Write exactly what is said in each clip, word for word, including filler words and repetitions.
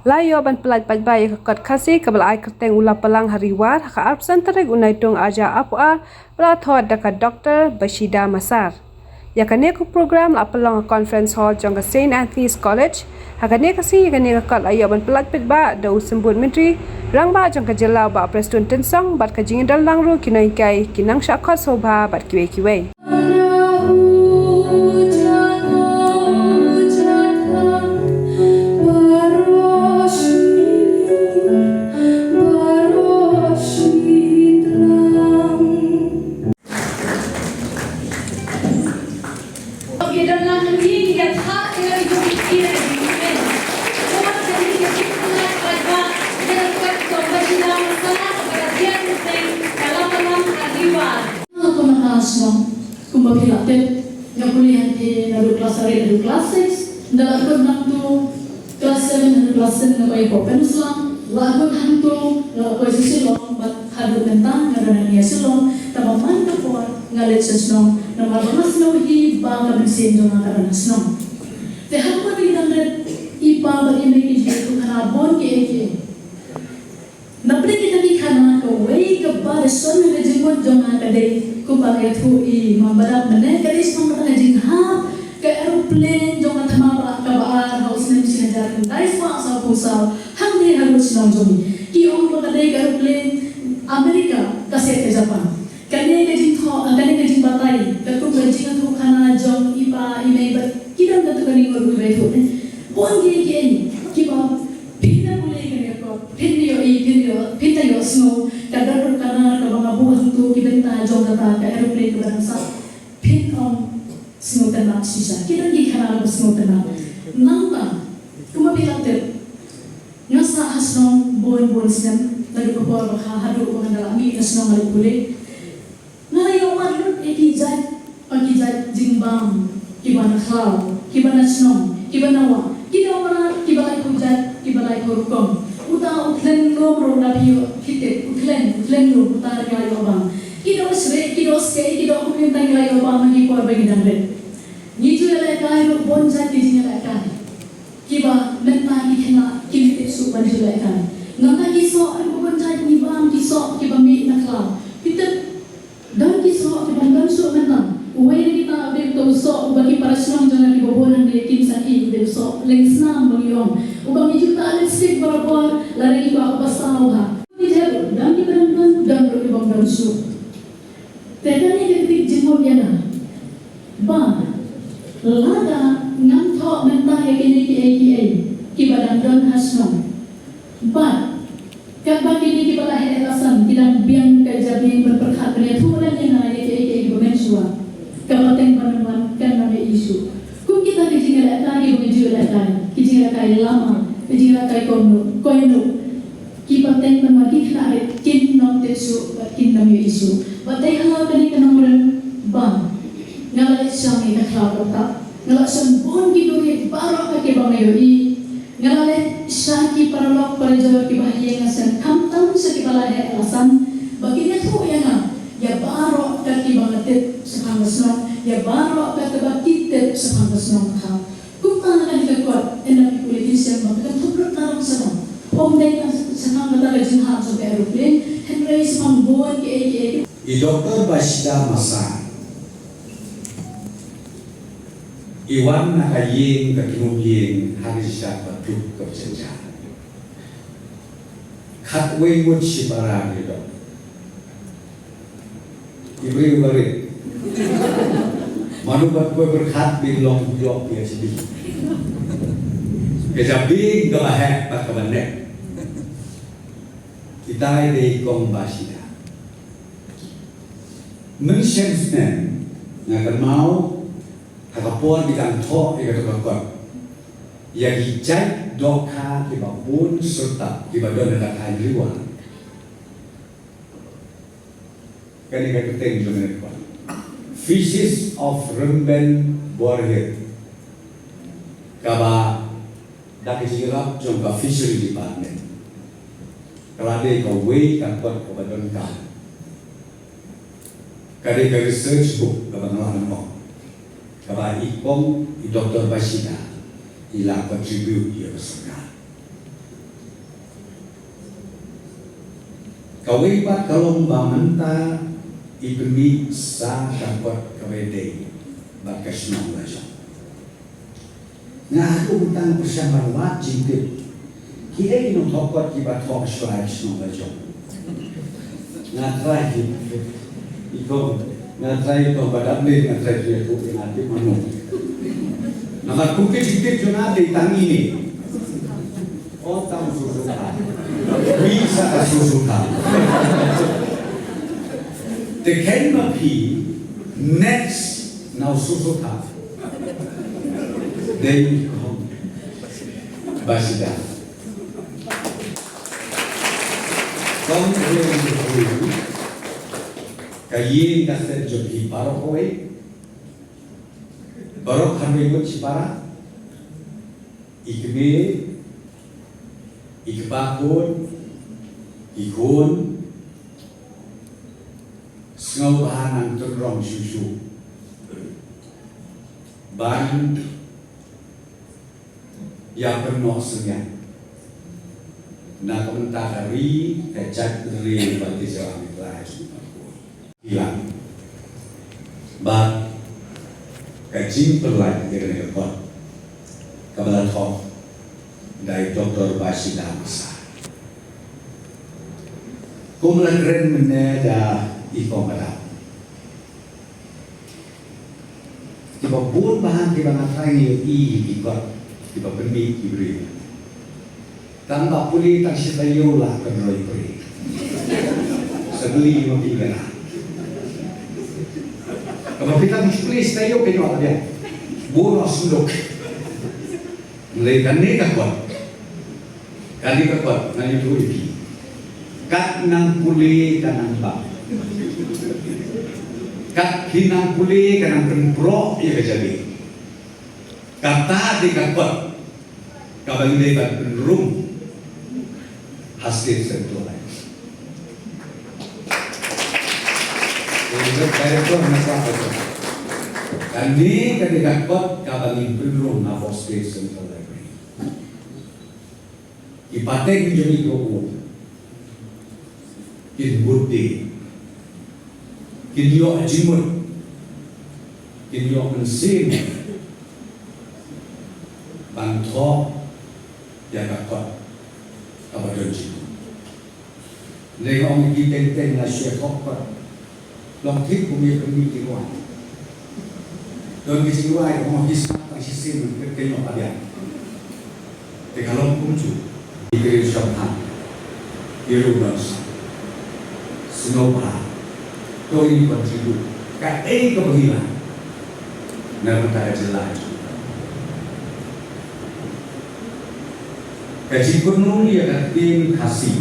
La ïoh ban pyllait paidbah ïa ka kot Khasi kaba la ai kyrteng U Lapalang ha Ri War ha ka arphew san tarik u Naitung arhajar arphew ar, ba la thoh da ka Doctor Bashida Massar. Ïa kane ka program la pynlong ha Conference Hall jong ka Saint Anthony's College. Ha kane ka sngi ïa kane ka kot la ïoh ban pyllait paidbah da u Symbud Myntri Rangbah jong ka jylla u Bah Prestone Tynsong bad ka jingïadon lang ruh ki nonghikai, ki nongshah khot sngewbha bad kiwei kiwei. Kumba phi la tip, nga pule hangtei naduh klas arphew naduh klas six, nga la kut nangtu klas seven haduh klas ten nga poi hapoh Peninsula, la kut hangtu nga la poi sha Shillong bad haduh mynta nga don hangne ha Shillong, tangba man ka por nga leit sha shnong namar ba nga sngewsih ba ka mynsiem jong nga ka don ha shnong. Te ha kaba dang rit i pa bad i mei ki ju ïathuh khana bun kiei kiei. Napdeng kita ki khana kawei kaba da shon ha ka jingmut jong nga ka dei kumba nga ïathuh i Mambadap mynne, ka dei shaphang kata ka jinghap ka aeroplane jong ka thma ba kaba ar ha u snem shi hajar khyndai spah sawphew saw hangne ha shnong jong ngi. Ki ong ba ka dei ka aeroplane America ka set ka Japan. Kane ka jingthoh, kane ka jingbatai katkum ka jingïathuh khana jong i pa i mei bad ki don katto katne ngut ruh kiba ïathuh ne. Bun kiei kiei kiba phin da pule kane ka kot, phin da ïohi, phin da ïoh, phin da ïohsngew. Ka don ruh ka nar kaba nga buh hangto, ki bynta jong kata ka aeroplane kaba dang sah. Phin ym sngewtynnat shisha. Ki don ki khana kaba sngewtynnat. Nangta kumba phi la tip, nga sah ha shnong bun bun snem, naduh ka por ba kha haduh ba nga la mih na shnong nga leit pule. Nga la ïoh wad lut ïa ki jait, ba ki jait jingbam kiba na khlaw, kiba na shnong, kiba na wah, kiba na wah, kiba laiphew jait, kiba laiphew rukom. Uta u thlen lum ruh, lada phi ïoh phi tip, u thlen, u thlen lum, uta ruh nga la ïoh bam. Ki doh shreh, ki doh skei, ki doh kumne, tang ngi la ïoh bam ha ki por ba ngi dang rit. Ngi ju ïalehkai ruh bun jait ki jingïalehkai kiba mynta ki khynnah kim tip shuh ban ju lehkai. Nangta ki soh ruh bun jait ngi bam, ki soh kiba mih na khlaw. Phi tip, don ki soh kiba ym don shuh mynta. Uwei na kita u dei uto u soh uba ki para shnong jong nga kiba bun hangne kin sakhi, u dei u soh lengsnam ba ngi ong, uba ngi ju tah lipstick barabor lada ngi kwah uba saw bha. Ki jait ruh don kiba dang don, don ruh kiba ym don shuh. Te kane ka dei ka jingmut ïa nga ba lada ngam thoh mynta ïa kine kiei kiei kiba dang don ha shnong, bad katba kine kiba la heh la san ki dang biang ka jabieng ban pyrkhat ban ïathuh lem ïa nga ïa kiei kiei kiba mynshuwa, kaba teng ban wan kan ym ïohi shuh. Kum kita ki jingïalehkai kiba ngi ju ïalehkai, ki jingïalehkai lama, ki jingïalehkai koinduh, koinduh. Kiba teng ban wan ki khynnah rit kin ym tip shuh bad kin ym ïohi shuh. Bad dei halor kane ka nongrim ba nga la leit shong ïa ka khlaw ka btap, nga la shon bun ki duriat baroh ka kiba nga ïohi. Nga la leit sha ki paralok parajor kiba ha ïing ha sem, khamtam sha kiba la heh la san, ba kin ïathuh ïa nga ïa baroh ka kiba nga tip shaphang ka shnong, ïa baroh ka kiba ki tip shaphang ka shnong ka thaw. Kumta ha kane ka kot, ynda phi pule kin shem ba ka kynthup lut na rong sha rong. Ym dei tang shaphang kata ka jinghap jong ka aeroplane, hynrei shaphang bun kiei kiei. I Doctor Bashida Massar i wan na ka ïing ka kynum ïing ha ka jingshad ba duk kaba jynjar. Khatwei ngut shipara ki dok. I briew barit. Mano bad kawei pyrkhat ba long ïoh ïa shibit. Ka jabieng kaba heh bad kaba neh. Itai dei i kong Bashida. Mynshem snem nga kynmaw ha ka por ki dang thoh ïa kato ka kot ïa ki jait dohkha kiba bun syrtap kiba don ha ka thaiñ Ri War. Kane ka kyrteng jong kane ka kot, Fishes of Rymben Borehit, kaba da ka jingïarap jong ka Fishery Department ka la dei kawei ka kot kaba donkam. Ka dei ka research book kaba nga la ong, kaba i kong i Doctor Bashida i la contribute ïa ka sorkar. Kawei pat ka long ba mynta i pynmih sa ka kot kaba ïadei bad ka shnong lajong. Nga haduh mynta nga pyrshang ban wad jingtip kiei ki nongthoh kot kiba thoh shuwa ïa ka shnong lajong. Nga try ki, i kong, nga try i kong ba dap ne nga try ki ïathuh ïa nga tip mano. Namar kum ka jingtip jong nga dei tang ine. O tang susuta. Wi sa ka susuta. Te khein ma phi next na u susuta. Dei i kong Basida. Kong Helen Helen. Ka ïing ka sem jong phi baroh kawei. Baroh khatwei ngut shipara. I kmie, i kpa khun, i khun, sngewbha nang tynrong shuh shuh ban ïa pynnoh synñiang na ka bynta ka ri, ka jaitbynriew bad ka jylla. Ïa. Bad ka jingpyllait ïa kane ka kot kaba la thoh da i Doktor Basida Masa. Kum la kren mynne da i kong Badap. Kiba bun ba hangta kiba nga trai ngi ïohi ki kot kiba pynmih ki briew. Tang ba pule tang shi taïew la ka roi pule. Sa beli ma phi bela. Kaba phi tang shi pule shi taïew ka ïoh la biang. Bun noh sendok. Ngi leh kane ka kot. Kane ka kot ngan ïathuh ïa phi. Kat nang pule ka nang bam. Kat phi nang pule ka nang pynproh ïa ka jali. Kata dei ka kot kaba ngi dei ban pynrung ha State Central Library. Director na sa ka kot. Kane ka dei ka kot kaba ngi pynrung ha State Central Library. Ki pateng jong ngi ki ba bun kin bud de, kin ïoh jingmut, kin ïoh mynsiem ban thoh ïa ka kot kaba don jingmut. Lei nga ong ïa ki teng teng la shu ïa thoh kot. Long thik kumne kumne ki rwai. Don ki jingrwai ka ong ki sngap tang shisien mynta ka long padiang. Te ka long kumjuh. Ki briew sngewbha. Ki ruh ban sngewbha. To ngin contribute kaei kaba ngi lah na ka bynta ka jylla jong ngi. Ka jingkynmaw ïa ka ktien Khasi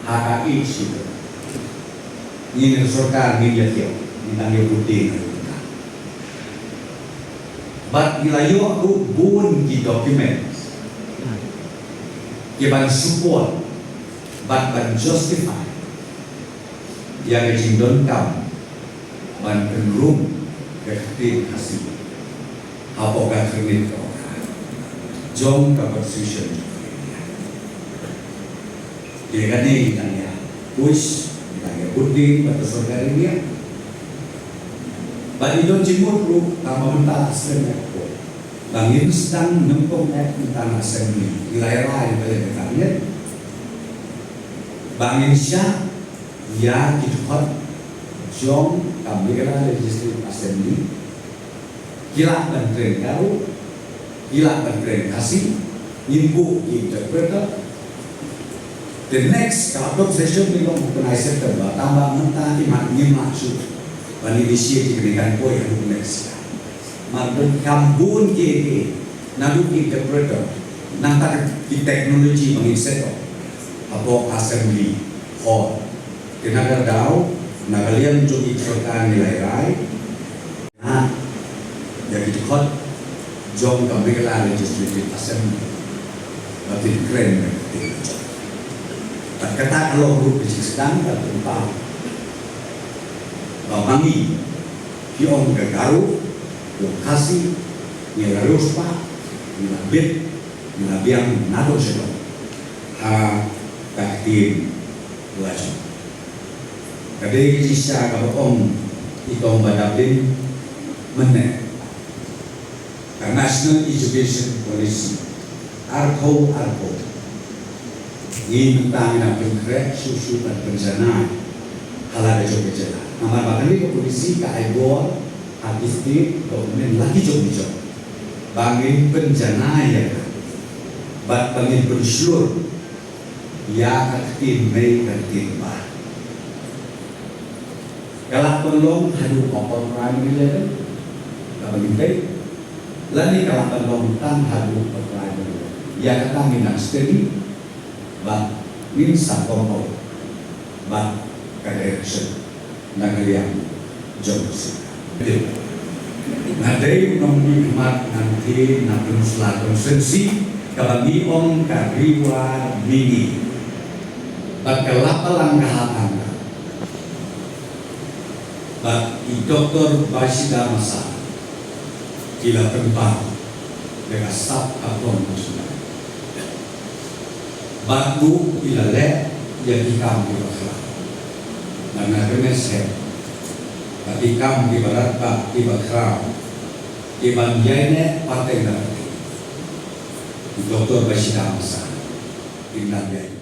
ha ka age sheet. Ngin, ka sorkar ngin ïa tip, ngin dang ïa bud dien. Bad ngi la ïoh ruh bun ki documents kiban support bad ban justify ïa ka jingdonkam ban pynrung ka ktien Khasi hapoh ka thyrnit ka jong ka Constitution. Te kane ngi dang ïa push, ngi dang ïa bud dien bad ka sorkar India. Bad ngi don jingmut ruh tang ba mynta la slem eh ko ba ngin sdang nyngkong eh mynta na Assembly, ngi la ïa rai ïa ka Cabinet ba ngin shah ïa ki dkhot jong ka Meghalaya Legislative Assembly. Ki lah ban kren Garo, ki lah ban kren Khasi, ngin buh ki interpreter. The next ka adoption session ngi long ha u bnai September, tang ba mynta ki mat ngim lah shuh ban initiate ïa kane, kan poi haduh next year. Mar don kham bun ki, ki, naduh ki interpreter, nangta ki technology ba ngin set up hapoh Assembly Hall. Te na ka daw, na ka liang jong ki sorkar ngi la rai ha ïa ki dkhot jong ka Meghalaya Legislative Assembly ba kin kren. Bad kata ka long ruh ka jingsdang ka pynpaw ba ma ngi, ki ong ka Garo, u Khasi, ngi la riewspah, ngi la bit, ngi la biang nadong shadong ha Ka ktien la jong. Ka dei ka jingshisha kaba ong i Tongba Dablin mynne. Ka National Education Policy arphew arphew. Ngi mynta ngi dang pynkhreh shuh shuh ban pynjanai ha la ka jong ka jylla. Namar ba kane ka policy ka ai bor ha ki state government la ki jong ki jong ba ngin pynjanai ïa ka bad ba ngin pynshlur ïa ka ktien mei ka ktien bah. Ka lah ban long haduh upper primary level kaba ngin dei, lane ka lah ban long tang haduh upper primary level. Ïa kata ngin nang study bad ngin sa kohnguh bad ka direction na ka liang jong ka sorkar. Nga dei u nongmihkhmat nangtei na Pynursla constituency kaba ngi ong ka Ri War Mihngi. Bad ka la balang ka hapang ka. Bad i Doktor Baishida Masa i la pynpaw da ka sap ka pom ka sumar. Bad u i la leh ïa ki kam kiba khraw. Bad nga kyrmen shen ba ki kam kiba radbah kiba khraw kiban ïaineh pateng da pateng, i Doktor Baishida Masa in dang ïaineh.